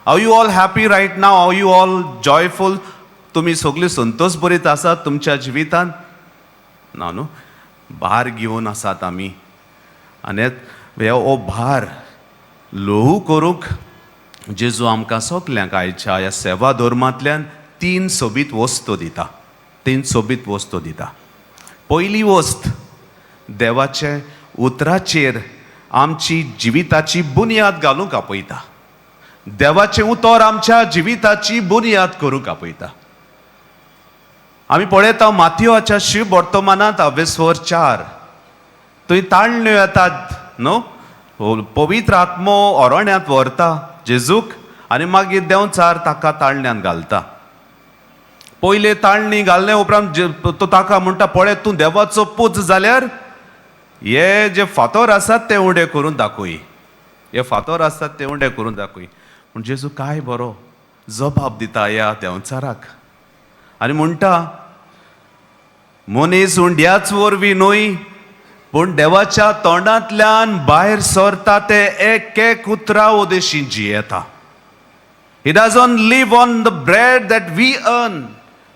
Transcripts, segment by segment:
Are you all happy right now? Are you all joyful? तुमी सगळीं संतोश बरीत आसात तुमच्या जिवितांत? ना न्हू, भार घेवन आसात आमी आनी हे हो भार ल्हवू करूंक जेजू आमकां सगल्यांक आयच्या ह्या सेवा धर्मांतल्यान तीन सोबीत वस्तू दिता, तीन सोबीत वस्तू दिता. पयली वस्त, देवाचे उतराचेर आमची जिविताची बुन्याद घालूंक आपयता. देवाचें उतर आमच्या जिविताची बुन्याद करूंक आपयता. आमी पळयता मातयोच्या शुभ वर्तमानांत अवेस्वर 4, थंय ताळण्यो येतात न्हू. पवित्र आत्मो अरण्यांत व्हरता जेजूक आनी मागीर देंवचार ताका ताळण्यांत घालता. पयले ताळणी घालले उपरांत तो ताका म्हणटा, पळय, तूं देवाचो पूत जाल्यार हे जे फातोर आसात ते उडे करून दाखय, हे फातोर आसात ते उडे करून दाखय. पूण जेजू काय बरो जबाब दिता ह्या देंवचाराक आनी म्हणटा, मनीस उंड्याच वरवीं न्हय, पूण देवाच्या तोंडांतल्यान भायर सरता ते एक एक उतरा उदेशी जियेता. He doesn't live on the bread that we earn.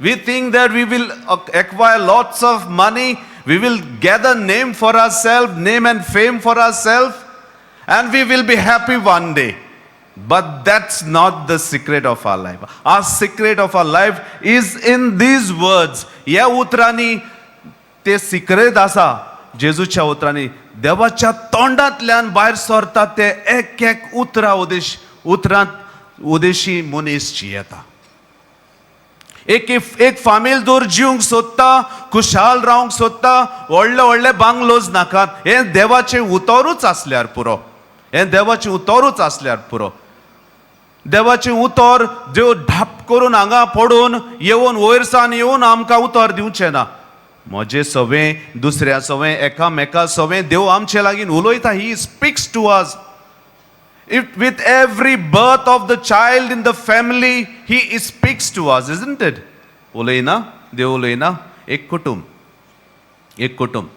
We think that we will acquire lots of money, we will gather name for ourselves, name and fame for ourselves, and we will be happy one day. But that's not the secret of our life. Our secret of our life is in these words. ह्या उतरांनी ते secret आसा. जेजूच्या उतरांनी, देवाच्या तोंडांतल्यान भायर सरता ते एक एक उतरां उदेश उतरांत उदेशी मनीस जियेता. एक एक फामील दर जिवंक सोदता, खुशाल रावंक सोदता, व्हडले व्हडले बांगलोज नाकात. हें देवाचें उतरूच आसल्यार पुरो, हें देवाचें उतरूच आसल्यार पुरो. देवाचें उतर देव धाप करून हांगा पडून येवन, वयर सावन येवन आमकां उतर दिवचें ना. म्हजे सवें, दुसऱ्या सवें, एकामेका सवें देव आमचे लागीं उलयता. He speaks to us. If with every birth of the child in the family, he speaks to us, isn't it? उलयना देव? उलयना? एक कुटुंब, एक कुटुंब.